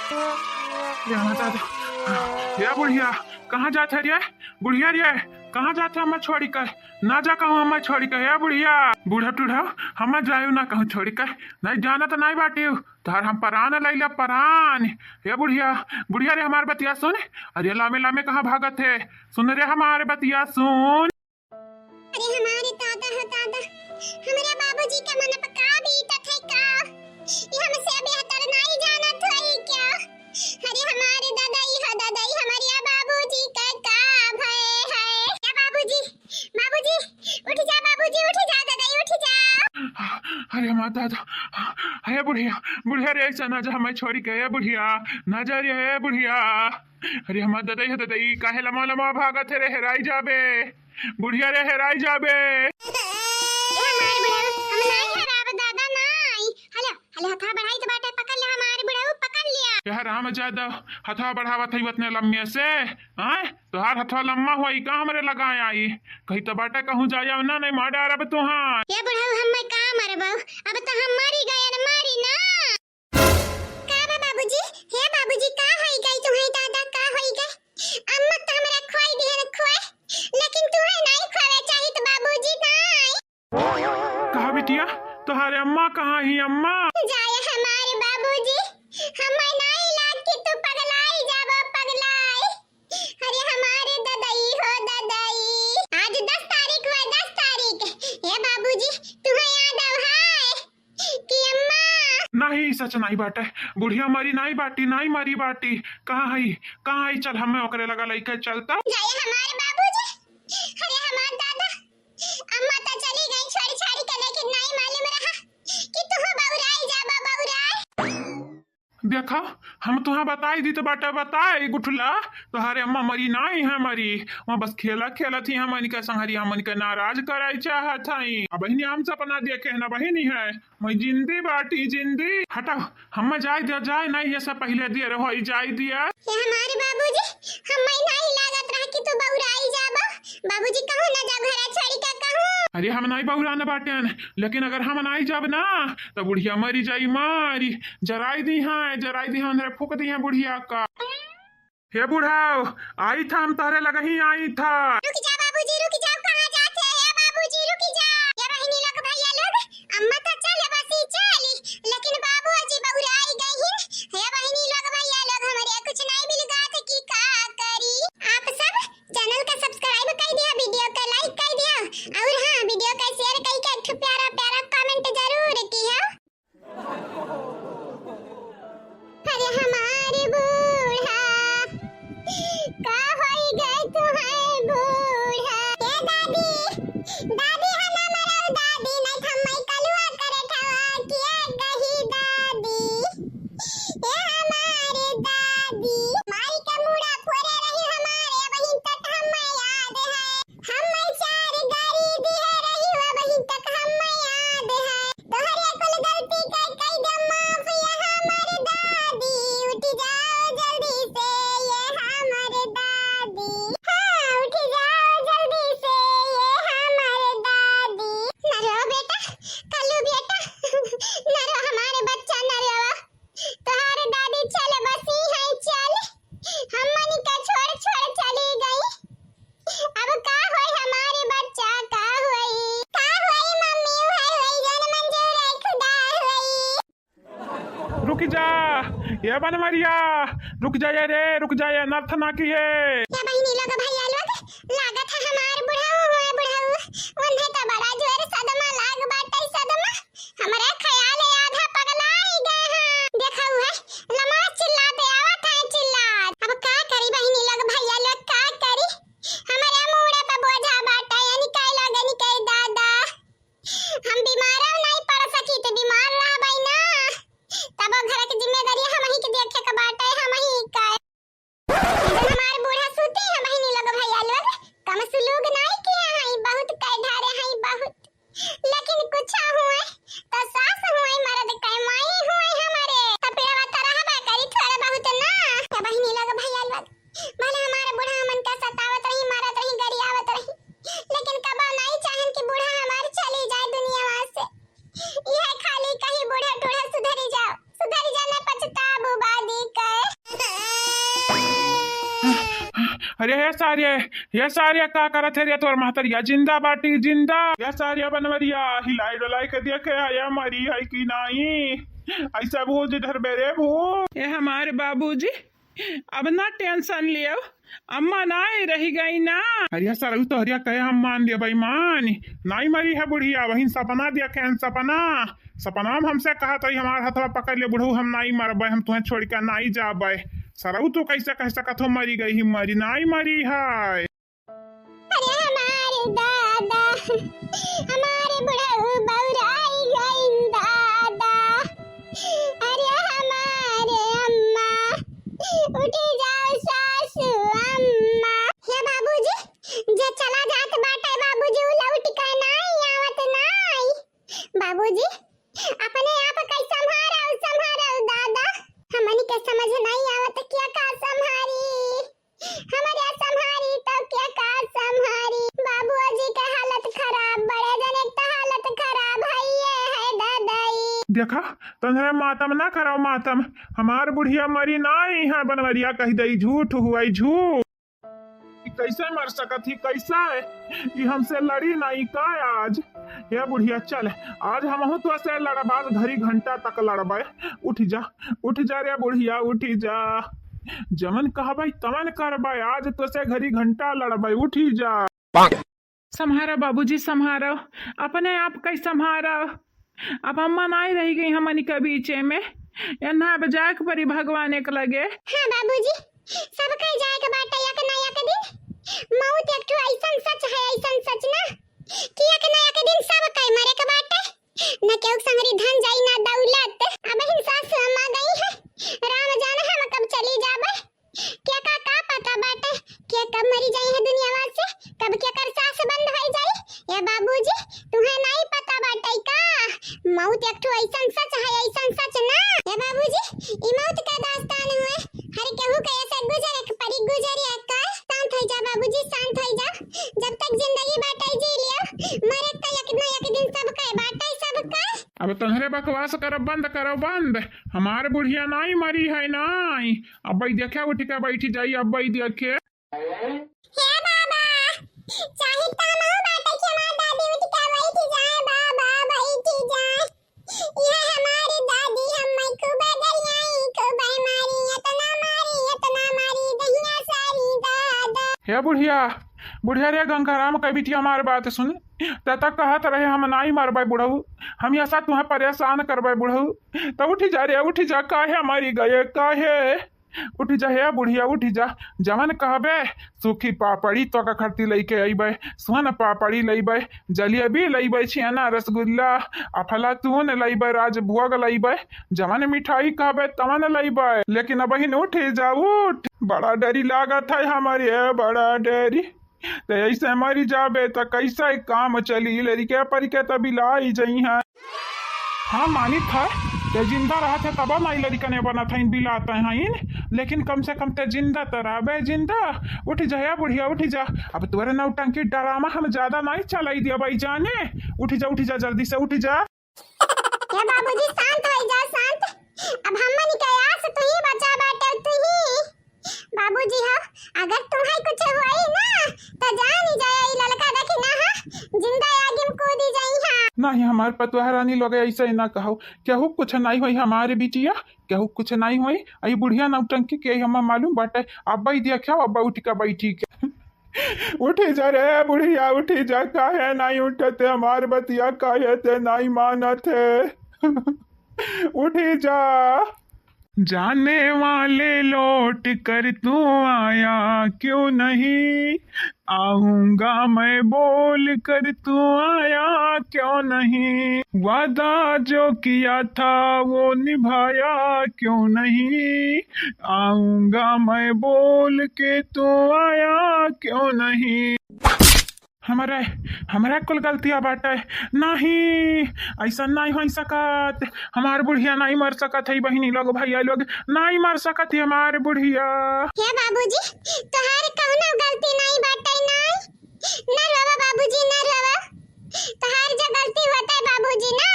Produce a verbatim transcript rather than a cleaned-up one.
या दादा, या बुढ़िया, कहाँ जात है रे? बुढ़िया रे, कहाँ जात है हमें छोड़ी के? ना जा कहूँ हमें छोड़ी के, या बुढ़िया। बूढ़ा टूढ़ा, हमें जायु ना कहूँ छोड़ी के। नहीं जाना तो नहीं बाटी, तोहार हम परान लैला परान। या बुढ़िया, बुढ़िया रे हमार बतिया सुन। अरे लामे लामे कहाँ भागत है? सुन रे हमार बतिया सुन। अरे हमारे दादा हो दादा, हमरे बाबूजी के मन पर का बीतत है का? ये हमसे बेहतर नहीं जानत है क्या? अरे हमारे दादा, ई हो दादा, ई हमारे बाबूजी का का भय है? या बाबूजी, बाबूजी, उठ जा बाबूजी, उठ जा दादा, उठ जा। अरे हमार दादा, हे बुढ़िया, बुढ़िया रे, ऐसा ना जा हमें छोड़ी के, हे बुढ़िया, ना जा रे, हे बुढ़िया। अरे हमार दादा, हे दादा, ई काहे लमा लमा भागत है रे, हेराई जाबे। बुढ़िया रे, हेराई जाबे। ए हमार बुढ़ऊ, हम नाई हराब दादा, नाई। हलो, हलो, हथवा बढ़ाई तो बाटे, पकड़ ले हमार बुढ़ऊ, पकड़ लिया। ए राम जादा, हथवा बढ़ावत है उतने लम्बे से, हाँ? तोहार हथवा लम्बा होई का हमरे लगा आई? कहीं तो बाटे कहूँ जाया ना, नहीं मार डारब तुहार। ए बुढ़ऊ, हमें का मरबऊ? अब तो हम मरी गए न, मारी ना। का बा बाबूजी? हे बाबूजी, का होई गई तुम्हें दादा, का होई गई? अम्मा तो हमरा खोई दिहन खोए, लेकिन तुम्हें नहीं खोवे चाहित बाबूजी, नहीं। कहा बिटिया, तोहारे अम्मा कहाँ ही अम्मा? जाए हमारे बाबूजी, हमें नहीं लाग कि तू पगलाई जाबो, पगलाई। अरे हमारे ददई हो ददई, आज दस तारीख हुआ, दस तारीख। हे बाबूजी, तुम्हें याद आव है कि अम्मा। नहीं, सच नहीं बाटे, बुढ़िया मरी नहीं बाटी, नहीं मरी बाटी। कहाँ है, कहाँ है? चल हमें ओकरे लगा लइके चलता। जाए हमारे बाबूजी, अरे हमार दादा, अम्मा तो चली गई छोड़ी छाड़ी के, लेकिन नहीं मालूम रहा कि तू बौराई जाबा, बौराई। देखा, हम तुहा बताई दी तो बाटा बताई गुठला, तोहारे अम्मा मरी नाई है मरी, वहाँ बस खेला खेलत ही हमन के संगरी, हमन के नाराज कराई चाहत हई। अबहिनी हम सपना देखे है ना बहिनी है, मैं जिंदी बाटी जिंदी। हटा, हम जाए दिया जाए, नहीं ये सब पहले दिए रहो, ई जाए दिया। ये हमारे बाबूजी, हमें नहीं लागत रहा कि तू बौराई जाबा। बाबूजी कहूँ ना जाब घरा छोड़ी के कहूँ। अरे हम नहीं बौरान बाटेन, लेकिन अगर हम नहीं जाब ना तो बुढ़िया मरी जाई मारी, जराई दी है, जराई दी है, अंधेरे फूक दी है बुढ़िया का। हे बुढ़ाओ, आई था हम तोहरे लगही आई था। रुक जा बाबूजी, रुक जाओ, कहाँ जात है? हे बाबूजी रुक जा। ये बहिनी लोग भैया लोग, अम्मा तो चल बसी चली, लेकिन बाबूजी बौराई गई हैं। हे बहिनी लोग भैया लोग, हमरे कुछ नहीं मिल गात की का करी। आप सब channel का subscribe कर दिया, video का like कर दिया, और हाँ, video का share करके एक ठो प्यारा प्यारा comment जरूर किया। अरे हमार बूढ़ा, का होई गए तू है बूढ़ा? ए दादी, दादी है ना मरल दादी, नहीं थम्मई कलुआ करे ठवा किया गही दादी। ए हमार दादी, माई के मुड़ा फोरे रही हमारे, वहीं तक हमें याद है। हम्मे चार गारी दिहे रही, वही तक हम्मे याद है। तोहरे कुल गलती के कई दे माफ, ये हमर दादी। उठ जाओ जल्दी से, ये हमर दादी। हाँ, उठ जाओ जल्दी से, ये हमर दादी। नरवा बेटा, कल्लू बेटा, नरवा हमारे बच्चा नरवा। तोहार दादी चल बसी है, चल। हमनी के छोड़, छोड़ चली गई। अब का होई हमारे बच्चा, का होई? का होई मम्मी, उहे होई जौन मंजूर है खुदा होई। रुक जा, ये बनमरिया, रुक जा ये रे, रुक जा ये, अनर्थ ना किए। ये बहिनी लोग, भैया लोग, लागत है हमार बुढ़ऊ हुए, बुढ़ऊ, उन्हें तो बड़ा जोर सदमा लाग बाटे, सदमा। हमरे ख्याल है आधा पगलाई गए हैं। देखा हुआ है, लमाज चिल्लाते आवत है, चिल्लात। अब का करी बहिनी लोग, भैया लोग, का करी? हमरे मूड़े पे बोझा बाटे, यानी कई लोगन के दादा। हम बीमारो नहीं पड़ सकी, तो बीमार रहबै ना, तब घर के जिम्मेदारी हमही के देखे के बाटे, हमही का। जब हमार बूढ़ा सूते अरे हे सारे, हे सारे, का करत है रे? तोर महतरिया जिंदा बाटी, जिंदा। हे सारे बनवरिया, हिलाई डुलाई के देखे, या मरी है कि नाई? ऐसा भूत धरबे रे भूत। ए हमारे बाबूजी, अब ना tension लियो, अम्मा नाई रही गई ना। अरे सरऊ, तोहरिया कहे हम मान लियो बेईमान, नाई मरी है बुढ़िया, वही सपना देखे हैं, सपना। सपना में हमसे कहत रही, हमार हथवा पकड़ ले बुढ़ऊ, हम नाई मरबे, हम तुहें छोड़ के नाई जाबे। सरऊ, तू कैसे कह सकत हो मरी गई ही? मरी नाई मरी है। अरे हमारे दादा, हमारे बुढ़ऊ बौराई गइन दादा। अरे हमारे अम्मा, उठी जाओ सासू अम्मा। हे बाबूजी, जे चला जात बाटे बाबूजी, उ लौट के नाई आवत नाई। बाबूजी, अपने आप कई संभारव, संभारव दादा। हमनी के समझ नाई आवत क्या का संभारी। हमरे संभारी तो क्या का संभारी। बाबूजी के हालत खराब, बड़े जने के तो हालत खराब है, ये है दादाई। देखा, तन्हरे मातम ना कराओ मातम। हमार बुढ़िया मरी नाई है, बनवरिया कह दई, झूठ हुआ ई झूठ। ई कैसे मर सकत ही, कैसे? ई हमसे लड़ी नाई का आज? हे बुढ़िया चल, आज हमहू तो से लड़ब, आज घड़ी घंटा तक लड़बे। उठ जा, उठ जा रे बुढ़िया, उठ जा। जवन कहबे तवन करबे, आज तो से घड़ी घंटा लड़बे, उठ जा। संभारा बाबूजी, संभारा, अपने आप कई संभारा। अब अम्मा नाई रही गई हमनी के बीचे में, एन्हा अब जाए के परी भगवान एक लगे। हाँ बाबूजी, सबके जाए के बाटे एक ना एक दिन। मौत एक ठो ऐसन सच है, ऐसन सच ना, कि एक ना एक दिन सबके मरे के बाटे। न केहू के संगरी धन जाई, ना दौलत। अब हिन सासु अम्मा गई है, राम जाने हम कब चली जाबे। केका का पता बाटे, के कब मरी जाई है दुनियावा से, कब केकर सास बंद होई जाई। ए बाबूजी, तुहे नाई पता बाटे का? मौत एक ठो ऐसन सच है, ऐसन सच ना। ए बाबूजी, ई मौत का दास्तान हुए, हर केहू के ऐसे गुजरे के पड़ी, गुजरिया का। शांत होई जा बाबूजी, शांत होई जा। जब तक जिंदगी बाटे जी लियो, मरे तो एक ना एक दिन सबके बाटे, सबके। अब तोहरे बकवास करब बंद करो, बंद। हमार बुढ़िया नाई मरी है, नाई। अब्बई देखे उठ के बैठी जाई, अब्बई देखे। हे बाबा, चाहे तमहू बाटे कि हमार दादी उठ के बैठी जाए, बाबा बैठी जाए। ये हमारी दादी हम्मै खूबे गरियाई, खूबे मारी, इतना मारी, इतना मारी, दहिया सारी दादा। हे बुढ़िया, बुढ़िया रे गंगाराम के बिटिया, हमार बात सुन। ते तक कहत रहे हम नाई मरबे बुढ़ऊ, हम ऐसा तुहे परेशान करबे बुढ़ऊ। तो उठ जा रे, उठ जा, काहे मरी गए, काहे? उठ जा हे बुढ़िया, उठ जा, जवन कहबे, सूखी पापड़ी तोका खरती लइके अइबे, सोन पापड़ी लइबे, जलेबी लइबे, छेना रसगुल्ला, अफलातून लइबे, राजभोग लइबे, जवन मिठाई कहबे तवन लइबे। लेकिन अबहिन उठ जा, उठ, बड़ा डरी लागत है हमरे, बड़ा डरी। ते ऐसे मरी जाबे त कैसे काम चली? लड़के परिके त बिलाई जइहैं। हाँ मानित है, ते जिंदा रहत है तब नाई लड़कने बनत हइन, बिलात हइन, लेकिन कम से कम ते जिंदा त रहबे, जिंदा। उठ जा या बुढ़िया, उठ जा। अब तोरे नौटंकी ड्रामा हम ज्यादा नाई चलाई दिया भाई जाने। उठ जा, उठ जा, जल्दी से उठ जा। हे बाबूजी, शांत होई जा, शांत। अब हमनी के आस तू ही बचा बाटे, तू ही। बाबूजी हो, अगर तुम्हें कुछ होई ना, तो जानी जाए, ई लड़का देखी ना, हाँ, जिंदा आगी में कूदी जाई, हाँ। नहीं, हमार पतोह रानी लोग ऐसे ही ना कहो, केहू कुछ नहीं होई हमारे बिटिया, केहू कुछ नहीं होई। आई बुढ़िया नौटंकी के हमें मालूम बाटे, अब्बा ही देखा, अब्बा उठ के बैठी के। उठी जा रे बुढ़िया, उठी जा, काहे नाई उठत है? हमार बतिया काहे ते नाई मानत है? उठी जा। जाने वाले लौट कर तू आया क्यों नहीं, आऊंगा मैं बोल कर तू आया क्यों नहीं, वादा जो किया था वो निभाया क्यों नहीं, आऊंगा मैं बोल के तू आया क्यों नहीं। हमरा, हमरा कुल गलतिया बाटे। नहीं, ऐसा नहीं हो सकत। हमार बुढ़िया नहीं मर सकत है बहिनी लोग, भैया लोग, नहीं मर सकत है हमार बुढ़िया। हे बाबूजी, तोहार कौनो गलती नहीं बाटे, नहीं। ना रोवा बाबूजी, ना रोवा। तोहार जो गलती होता है बाबूजी ना,